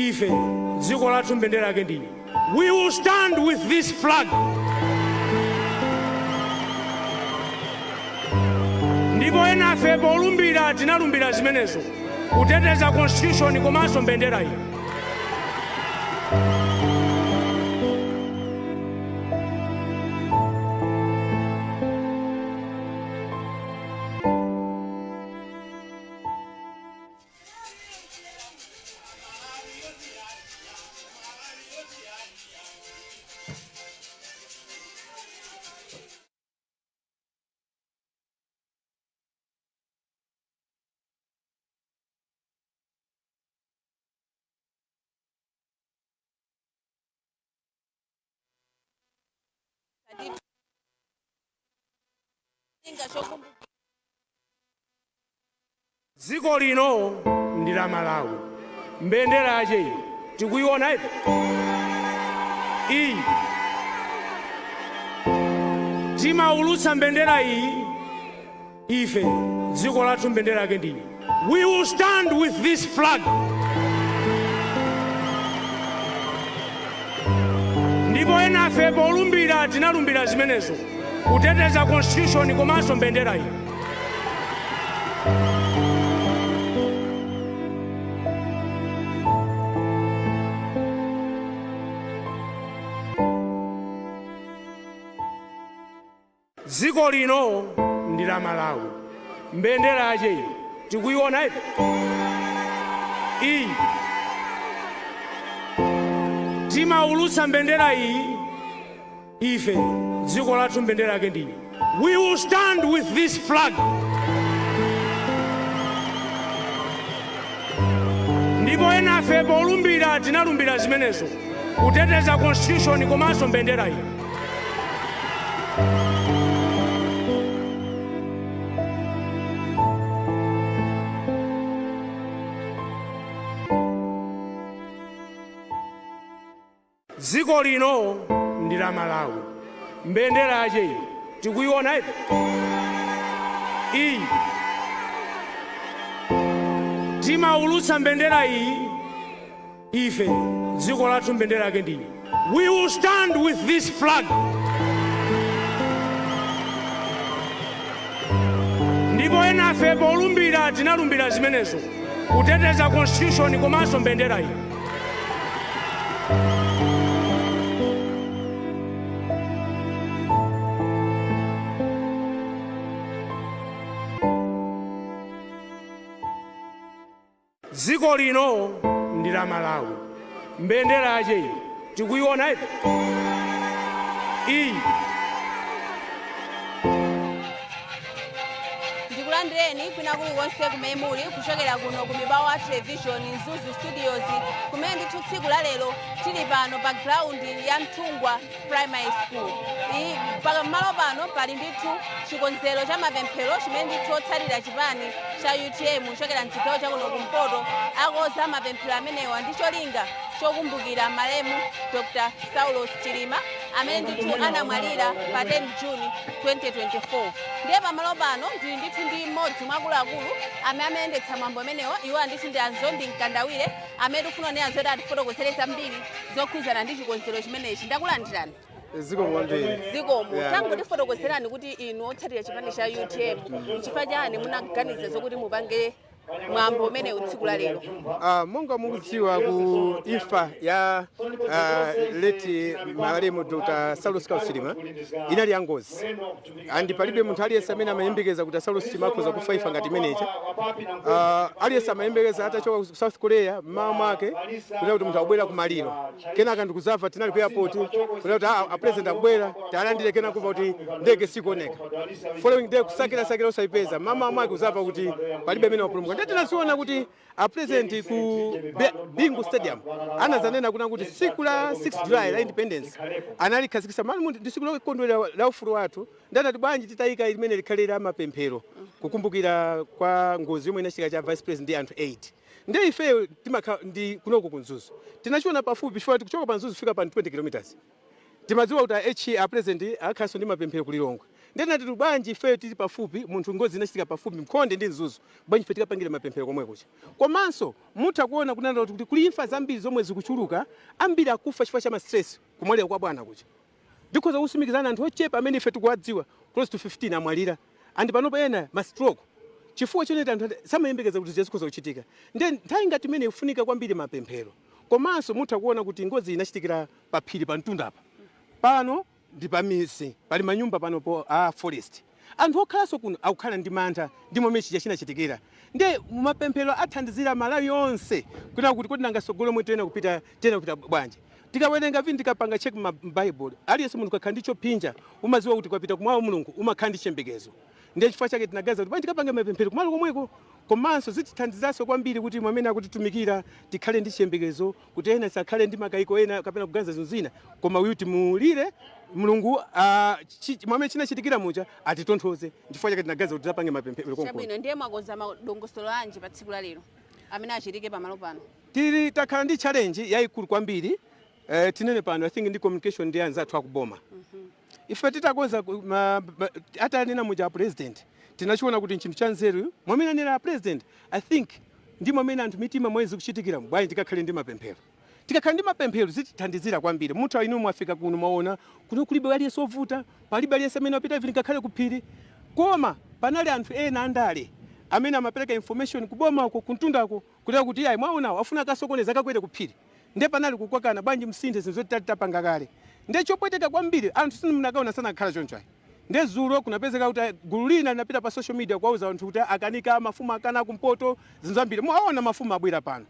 Ife dziko lathu mbendera yake ndi. We will stand with this flag. Ndipo enafe polumbira tinalumbira zimenezo, kuteteza constitution komanso mbendera iyi. Dziko lino ndi la Malawi. Mbendera yache iyi tikuiona iyi. Iyi timaulutsa mbendera iyi ife dziko lathu mbendera yake ndi. We will stand with this flag. Ndipo enafe polumbira tinalumbira zimenezo, kuteteza constitution komanso mbendera iyi. Dziko lino ndi la Malawi. Mbendera yache iyi tikuiona iyi. Iyi timaulutsa mbendera iyi ife dziko lathu mbendera yake ndi. We will stand with this flag. Ndipo enafe polumbira tinalumbira zimenezo, kuteteza constitution komanso mbendera iyi. Dziko lino ndi la Malawi. Mbendera yache iyi tikuiona iyi. Iyi timaulutsa mbendera iyi ife dziko lathu mbendera yake ndi. We will stand with this flag. Ndipo enafe polumbira tinalumbira zimenezo, kuteteza constitution komanso mbendera iyi. Dziko lino ndi la Malawi. Mbendera yache iyi tikuiona iyi. Iyi Ndikulandireni kwina kulikonse kumene muli kuchokera kuno ku Mibawa Television Mzuzu Studios, kumene ndithu tsiku la lero tili pano pa ground ya Mthungwa Primary School. Pamalo pano pali ndithu chikonzero cha mapemphero chimene ndithu otsatira chipani cha UTM kuchokera mchigawo cha kuno kumpoto akonza mapemphero amenewa ndi cholinga chokumbukira malemu Dr. Saulos Chilima amene ndithu anamwalira pa 10 June 2024. Ndiye pamalo pano ndili ndithu ndi mmodzi mwa akuluakulu amene amayendetsa mwambo amenewa. Iwo ndithu ndi Anzondi Mkandawire amene tikufuna kunena zoti atifotokozere zambiri zokhudzana ndi chikonzero chimenechi. Ndakulandirani. Zikomo kwambiri. Zikomo. Yeah. Tangotifotokozerani kuti inu otsatira chipani cha UTM, nchifukwa chani munaganiza zokuti mupange mwambo umenewu tsiku la lero? Monga mukudziwa, ku imfa ya late malemu Dr. Saulos Klaus Chilima inali ya ngozi, and palibe munthu aliyense amene amayembekeza kuti Saulos Chilima akhoza kufa imfa ngati imeneyi. Aliyense amayembekeza atachoka ku South Korea mmawa mwake kuti munthu akubwera ku maliro, kenaka ndikuzamva tinali ku airport kuti a president akubwera, talandire, kenaka kumva kuti ndege sikuoneka. Following day kusakira sakira usayipeza, mmawa mwake uzamva kuti palibe amene wapulumuka. Ndiye tinaziona kuti a president ku Bingu Stadium anazanena kuna kuti tsiku la 6 July la independence analikhazikitsa malo ndi tsiku lokondwerera la ufulu wathu. Ndanati bwanji titayika limene likhale la mapemphero kukumbukira kwa ngozi yomwe inachitika cha vice president ndi anthu 8. Ndiye ifeyo timakhala ndi kunoko ku Mzuzu, tinachiona pafupi chifukwa tikuchoka pa Mzuzu kufika pa 20 kilometers. Timadziwa kuti a president akhalanso ndi mapemphero ku Lilongwe. Ndenati bwanji ife tili pafupi, munthu ngozi inachitika pafupi Mkhonde ndi Mzuzu, bwanji ife tikapangire mapemphero komwe kucha. Komanso mutha kuona kunena kuti kuli imfa zambiri zomwe zikuchuluka, ambiri akufa chifukwa cha ma stress, kumwalira kwa bwana kucha. Ndikhoza kusumikizana anthu ochepa amene ife tikuwadziwa, close to 15 amwalira, and panopo ena ma stroke, chifukwa choneti anthu samayembekeza kuti zikhoza kuchitika. Ndiye nthawi ngati imene ifunika kwambiri mapemphero. Komanso mutha kuona kuti ngozi inachitikira pa phiri pa mtunda apa. Pano ndi pamidzi, pali manyumba panopo a forest. Anthu okhalanso kuno akukhala ndi mantha ndi momwe chija chinachitikira. Ndiye mapemphero athandizira Malawi onse kunena kuti kodi nanga tsogolo mwe tiyena kupita bwanji? Tikawerenga vini, tikapanga check ma Bible, aliyense munthu kakhala ndi chopinja, umaziwa kuti kwapita kumwawo Mulungu, umakhala ndi chiyembekezo. Ndiye chifukwa chake tinaganiza kuti bwanji tikapange mapemphero kumalo komweko. Komanso zitithandizanso kwambiri kuti mwamene akutitumikira tikhale ndi chiyembekezo, kuti ena sakhale ndi makayiko ena kapena kuganiza zinthu zina, koma uyu timulire Mulungu mwamene chinachitikira muja atitonthoze. Chifukwa chake tinaganiza kuti tizapange mapemphero konko. Chabwino, ndiye mwakonza madongosolo anji pa tsiku la lero amene achitike pamalo pano? Tili takhala ndi challenge yayikulu kwambiri, tinene pano, I think ndi communication ndi anzathu akuboma. Ife titakonza atanena muja a president, tinachiona kuti nchinthu cha nzeru mwamene anena a president. I think ndi mwamene anthu mitima mwezi kuchitikira, bwanji tikakhale ndi mapemphero? Tikakhala ndi mapemphero zitithandizira kwambiri. Muthu inu mwafika kuno, mwaona kuno kulibe aliyense wovuta, palibe aliyense amene wapita even ngakhale kuphiri. Koma panali anthu ena andale amene amapereka information kuboma uko kuntundako kuti kuti iyayi, mwaonawo afuna akasokoneza, akakwere kuphiri. Ndiye panali kukwakana, bwanji msinthe zinthu zoti tapanga kale? Ndiye chopweteka kwambiri, anthu simunakaona sanakhala choncho ayi. Ndiye zulo kunapezeka kuti gulu lina linapita pa social media kuwauza anthu kuti akanika, mafumu akana kumpoto, zinthu zambiri. Mwaona mafumu abwera pano.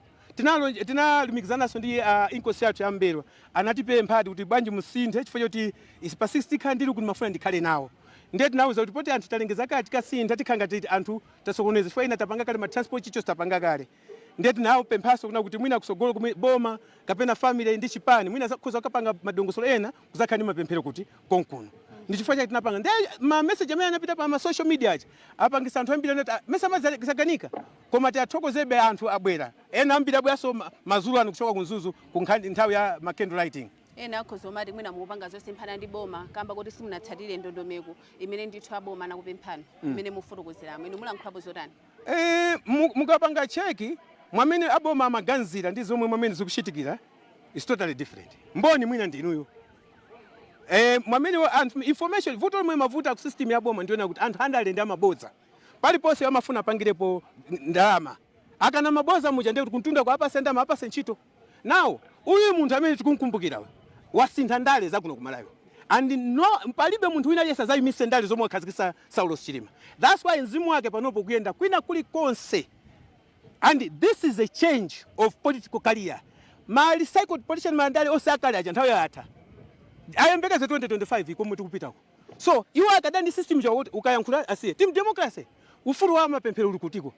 Tinalumikizananso ndi inkosi yathu ya Mbelwa, anatipemphadi kuti bwanji musinthe, chifukwa choti isi pa 6 tikhala ndili kuti mafuna ndikhale nawo. Ndiye tinawuza kuti poti anthu talengeza kale, tikasintha tikhala ngati anthu tasokoneza, chifukwa ina tapanga kale ma transport, chichonse tapanga kale. Ndiye tinawapemphaso kuna kuti mwina kusogolo kumwe boma kapena family ndi chipani mwina zakhoza kupanga madongosolo ena kuzakhala ndi mapemphero kuti konkuno. Ndi chifukwa chake tinapanga. Ndiye ma message amene anapita pa ma social media aja apangisa anthu ambiri anati, "Ah, mesa amazaganika." Koma tiathokozebe, anthu abwera, ena ambiri abweranso madzulo ano kuchoka ku Mzuzu ku nkhani nthawi ya ma candle lighting. Ena akhoza omati mwina mukupanga zosemphana ndi boma kamba kuti simunatsatire ndondomeko imene ndithu aboma anakupemphani, imene mufotokozeramo. Inu mulankhulapo zotani? Mukapanga check mwamene aboma amaganizira ndi zomwe mwamene zikuchitikira is totally different. Mboni mwina ndinuyo. Mwamene anthu information, vuto lomwe mavuta ku system ya boma ndiona kuti anthu andale ndi amabodza, paliponse amafuna apangirepo ndalama. Akana maboza muja, ndiye kuti kuntunda kwa apase ndalama, apase ntchito. Now uyu munthu amene tikumkumbukira uyu wasintha ndale zakuno ku Malawi, and no, palibe munthu wina aliyense azayimise ndale zomwe wakhazikitsa Saulos Chilima. That's why mzimu wake panopo kuyenda kwina kulikonse, and this is a change of political career. Ma recycled politician, mandale onse akale aja nthawi yatha, ayembekeze 2025 komwe tikupitako. So iwo akadani ndi system chakuti ukayankhula asiye team democracy, ufulu wa mapemphero uli kutiko?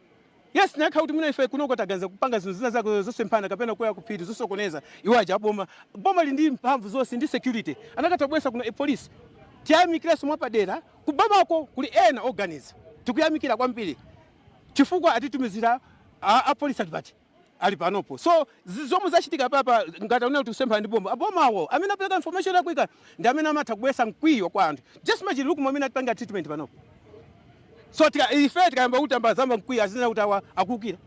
Yes, nakha kuti mwina ife kunoko taganiza kupanga zinthu zina zako zosemphana kapena kuya kuphiri zosokoneza, iwo aja aboma, boma li ndi mphamvu zonse ndi security, anakatha kubwesa kuno a police. Tiyamikirenso mwapadera kubomako kuli ena organize, tikuyamikira kwambiri chifukwa atitumizira a police ali pati, ali panopo. So zomwe zachitika papa, ngati akunena kuti kusemphana ndi boma, abomawo amene apereka information yakuika ndi amene amatha kubwesa mkwiyo kwa anthu. Just imagine, look mwamene atipanga treatment panopo. So ife tikayamba kuti ambazamba mkwiyo, azinena kuti awa akukira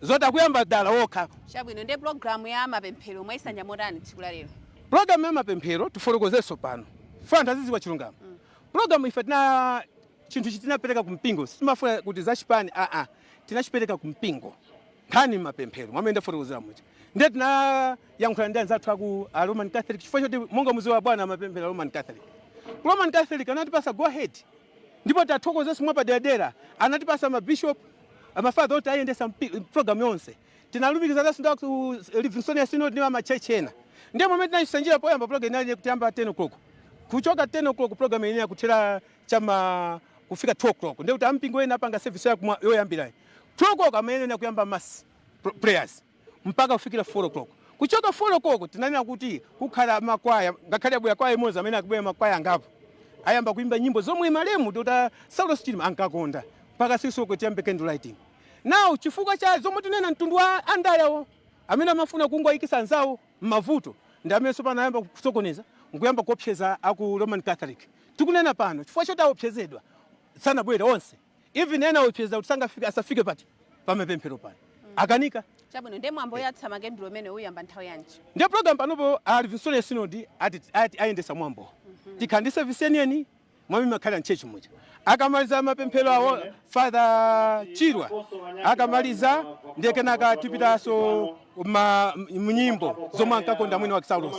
zoti akuyamba dala wokha. Chabwino, ndiye pulogalamu ya mapemphero mwayisanja motani tsiku la lero? Pulogalamu ya mapemphero, tifotokozenso pano fa anthu aziziwa chilungamo. Pulogalamu ife tina chinthu ichi tinapereka kumpingo, sitimafuna kuti zachipani, aa, tinachipereka kumpingo. Nkhani mapemphero mwamene ndafotokozera muja, ndiye tinayankhula ndi anzathu aku a Roman Catholic, chifukwa choti monga muziwa bwana amapemphera Roman Catholic. Ku Roman Catholic anatipasa go ahead, ndipo tathokozenso mwapaderadera, anatipasa mabishop, amafather oti ayendesa program yonse. Tinalumikizananso ndi ku Livingstonia Synod ndi ama church ena. Ndiye momwe tinachisanjira, poyamba program inali kutiyamba 10 o'clock. Kuchoka 10 o'clock program yenyewe kuthera chama kufika 2 o'clock. Ndiye kuti ampingo ena apanga service yoyambirayi 2 o'clock, amayenera kuyamba mass prayers mpaka kufikira 4 o'clock. Kuchoka 4 o'clock tinanena kuti kukhala makwaya, ngakhale abwera kwaya imodzi, amene akubwera makwaya angapo ayamba kuimba nyimbo zomwe malemu Dr. Saulos Chilima ankakonda, mpaka 6 o'clock tiyambe candle lighting. Now chifukwa cha zomwe tinena, mtundu wa andalewo amene amafuna kungoyikisa anzawo m'mavuto ndi amene tsopano ayamba kusokoneza nkuyamba kuopseza aku Roman Catholic. Tikunena pano, chifukwa choti aopsezedwa, sanabwere onse. Even ena aopseza kuti sangafike, asafike pati pamapemphero pano, akanika. Chabwino, ndiye mwambo oyatsa makandulo umene uyamba nthawi yanji? Ndiye program panopo, a Livingstonia Synod ati ayendesa mwambo. Tikhala ndi service yeniyeni mwami makhala mchechi muja. Akamaliza mapemphero awo, Father Chirwa akamaliza, ndiye kenaka tipitanso ma mnyimbo zomwe ankakonda mwini wa Saulos.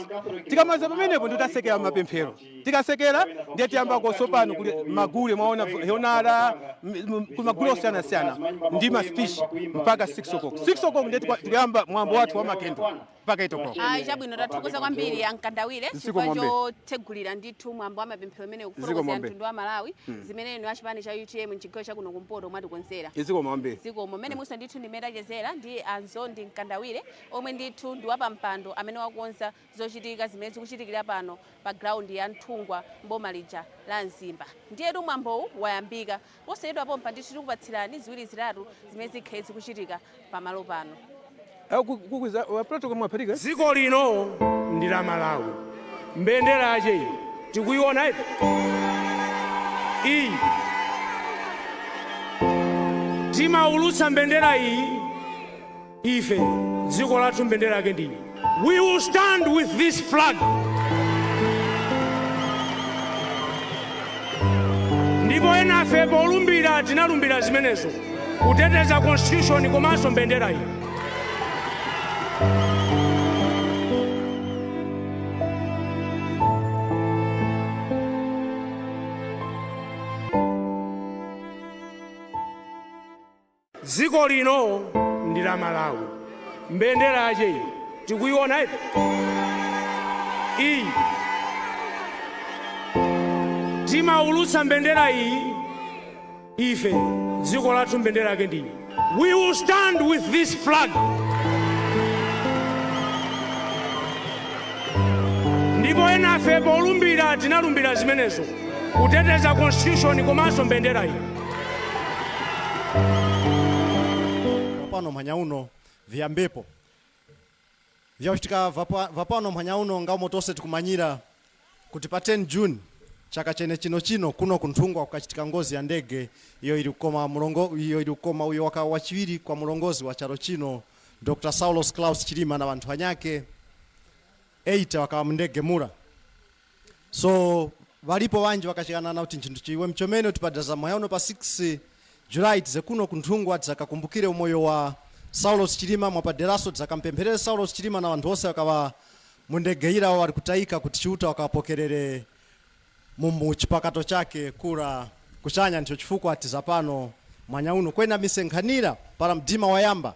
Tikamaliza pamenepo, ndi tasekera mapemphero. Tikasekera, ndiye tiyambako pano kuli magule, mwaona honara kuli magule osiyanasiyana ndi ma speech mpaka 6 o'clock. 6 o'clock ndiye tikuyamba mwambo wathu wa makendo mpaka 8 o'clock. Ayi, chabwino, tathokoza kwambiri, Ankandawire, Ziko chifukwa mwambe. chotsegulira ndithu mwambo wa mapemphero umene Ziko ukufotokozera mwambe. mtundu wa Malawi zimene inu achipani cha UTM mchigawo chakuno kumpoto mwatikonzera. Ziko mwambe. Zikomo. Mmene musa ndithu ndimene tachezera ndi Anzondi Mkandawire, omwe ndithu ndi wapampando amene wakonza zochitika zimene zikuchitikira pano pa ground ya Nthungwa, mboma lija la Mzimba. Ndiyetu mwambowu wayambika posachedwa pompa. Ndithu tikupatsirani ziwiri zitatu zimene zikhale zikuchitika pamalo pano. Kukuza wa protocol mwaphalika. Dziko lino ndi la Malawi. Mbendera yache iyi tikuiona ipi iyi. Timaulutsa mbendera iyi ife, dziko lathu mbendera yake ndi. We will stand with this flag. Ndipo enafe polumbira tinalumbira zimenezo, kuteteza constitution komanso mbendera iyi. Dziko lino ndi la Malawi. Mbendera yache iyi tikuiona ipi iyi. Timaulutsa mbendera iyi ife, dziko lathu mbendera yake ndi. We will stand with this flag. Ndipo enafe polumbira tinalumbira zimenezo, kuteteza constitution komanso mbendera iyi. Pano mhanya uno viyambepo vyakuchitika vapano mhanya uno, ngamo tonse tikumanyira kuti pa 10 June chaka chene chino chino kuno kunthungwa kukachitika ngozi ya ndege iyo ili kukoma mulongo, iyo ili kukoma uyo waka wachiwiri kwa mulongozi wa chalo chino, Dr. Saulos Klaus Chilima, na vanthu anyake 8 wakawa mndege mura. So valipo vanji vakachikana kuti nchinthu chiwe mchomene kuti padaza mwaya uno pa 6 July tize kuno kunthungwa tizakakumbukire umoyo wa Saulos Chilima, mwapaderaso tizakampempherere Saulos Chilima na vanthu onse wakawa mundege ira wali kutayika, kuti Chiuta wakawapokerere mu chipakato chake kura kuchanya. Ndicho chifukwa tizapano mwanya uno kwena misenkhanira para mdima wayamba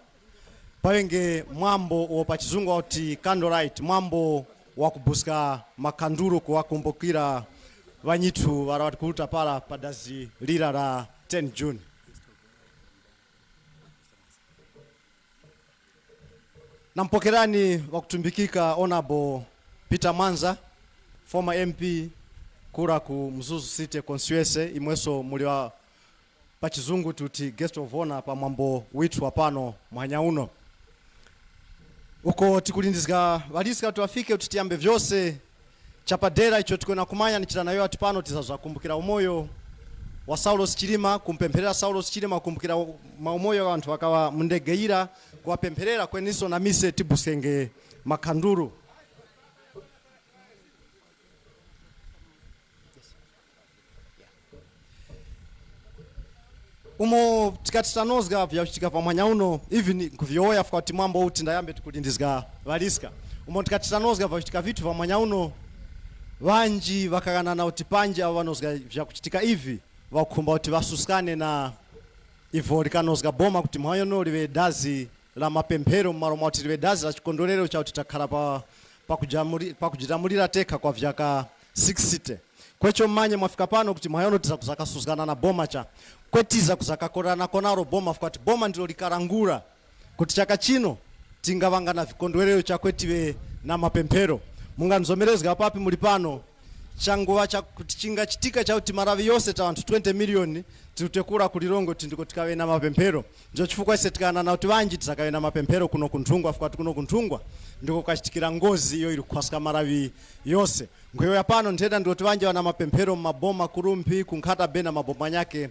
pawenge mwambo wo pa Chizungu auti candlelight, mwambo wakubuska makandulu kuwakumbukira vanyithu vara vatikuruta pala pa dazi lira la 10 June. Nampokerani wakutumbikika Honorable Peter Mwanza, former MP kura ku Mzuzu City Constituency, imwenso muli wa pa Chizungu tuti guest of honor pa mwambo withu wapano mwanya uno. Uko tikulindizika valisika kuti wafike kuti tiyambe vyonse. Chapadera icho tikwena kumanya nichita nayo ati pano tizazakumbukira umoyo wa Saulos Chilima, kumpempherera Saulos Chilima, kukumbukira maumoyo wa anthu akawa mundegeira, kuwapempherera kweniso na mise tibusenge makhandulu. Umo tikati tanozga vyakuchitika pa mwanya uno, even kuvyoya fuka kuti mwambo uti ndayambe tikulindizga valiska. Umo tikati tanozga vyakuchitika vitu pa mwanya uno, vanji vakakana kuti panje avo vanozga vyakuchitika ivi vakukhumba kuti vasuskane na ivo likanozga boma kuti mwanya uno live dazi la mapemphero mmalo mwa kuti live dazi la chikondwerero chakuti takhala pa pakujitamulira tekha kwa vyaka 60. Kwecho mmanye mwafika pano kuti mwayono tiza kuzakasuzgana na boma cha kwetiza kuzakakorana konaro boma, fuka kuti boma ndilo likarangura kuti chaka chino tingavanga na vikondwerero chakwetiwe na mapemphero. Munganzomerezga papi muli pano Changuva chakuti chingachitika chakuti Maravi yose ta anthu 20 miliyoni tikutekula ku Lilongwe kuti ndiko tikave na mapemphero. Njo chifukwa ise tikanana kuti vanji tisakave na mapemphero kuno kunthungwa, fuka kuno kunthungwa ndiko kachitikira ngozi iyo ili kukhwasika Maravi yonse. Nkweyo ya pano ntheta ndikuti vanji wana mapemphero mmaboma kurumphi, kunkhata bena maboma nyake.